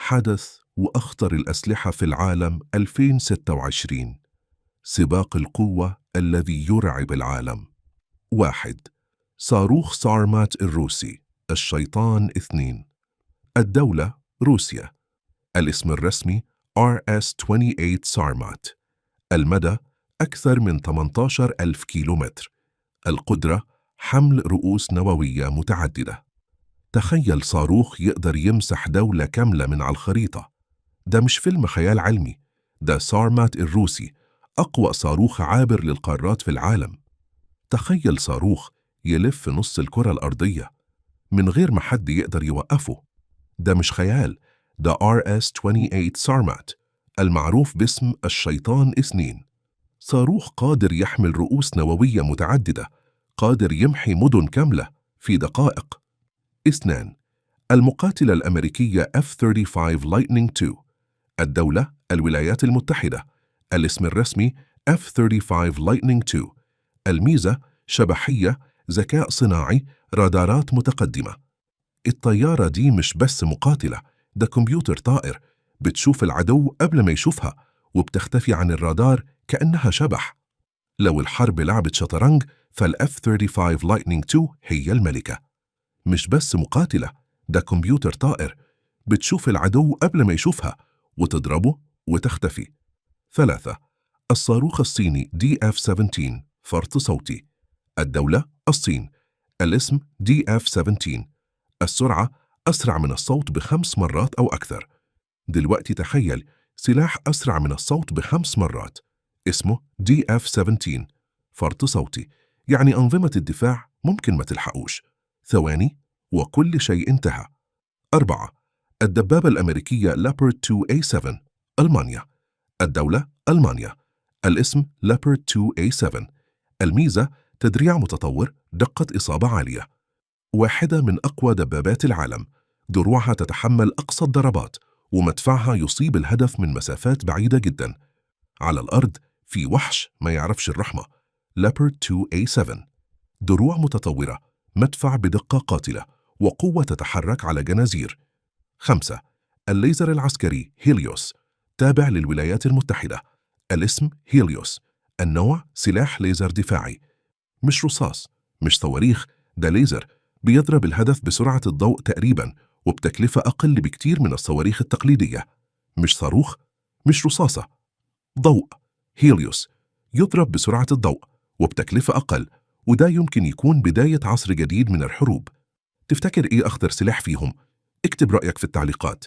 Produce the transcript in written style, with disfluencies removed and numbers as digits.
حدث وأخطر الأسلحة في العالم 2026، سباق القوة الذي يرعب العالم. 1. صاروخ سارمات الروسي الشيطان 2. الدولة روسيا. الاسم الرسمي RS-28 سارمات. المدى أكثر من 18 ألف كيلومتر. القدرة حمل رؤوس نووية متعددة. تخيل صاروخ يقدر يمسح دولة كاملة من على الخريطة. ده مش فيلم خيال علمي، ده سارمات الروسي، أقوى صاروخ عابر للقارات في العالم. تخيل صاروخ يلف نص الكرة الأرضية من غير ما حد يقدر يوقفه. ده مش خيال، ده RS-28 سارمات المعروف باسم الشيطان 2. صاروخ قادر يحمل رؤوس نووية متعددة، قادر يمحي مدن كاملة في دقائق. 2. المقاتلة الأمريكية F-35 Lightning II. الدولة الولايات المتحدة. الاسم الرسمي F-35 Lightning II. الميزة شبحية، ذكاء صناعي، رادارات متقدمة. الطيارة دي مش بس مقاتلة، ده كمبيوتر طائر، بتشوف العدو قبل ما يشوفها وبتختفي عن الرادار كأنها شبح. لو الحرب لعبة شطرنج، فال F-35 Lightning II هي الملكة. مش بس مقاتلة، ده كمبيوتر طائر، بتشوف العدو قبل ما يشوفها وتضربه وتختفي. 3. الصاروخ الصيني DF-17 فرط صوتي. الدولة الصين. الاسم DF-17. السرعة أسرع من الصوت ب5 مرات أو أكثر. دلوقتي تخيل سلاح أسرع من الصوت ب5 مرات، اسمه DF-17 فرط صوتي، يعني أنظمة الدفاع ممكن ما تلحقوش. ثواني وكل شيء انتهى. 4. الدبابة الأمريكية Leopard 2A7. ألمانيا. الدولة ألمانيا. الاسم Leopard 2A7. الميزة تدريع متطور، دقة إصابة عالية. واحدة من أقوى دبابات العالم، دروعها تتحمل أقصى الضربات، ومدفعها يصيب الهدف من مسافات بعيدة جدا. على الأرض في وحش ما يعرفش الرحمة، Leopard 2A7، دروع متطورة، مدفع بدقة قاتلة، وقوة تتحرك على جنازير. 5. الليزر العسكري هيليوس، تابع للولايات المتحدة. الاسم هيليوس. النوع سلاح ليزر دفاعي، مش رصاص، مش صواريخ، ده ليزر بيضرب الهدف بسرعة الضوء تقريبا، وبتكلفة أقل بكتير من الصواريخ التقليدية. مش صاروخ، مش رصاصة، ضوء. هيليوس يضرب بسرعة الضوء وبتكلفة أقل، وده يمكن يكون بداية عصر جديد من الحروب. تفتكر إيه أخطر سلاح فيهم؟ اكتب رأيك في التعليقات.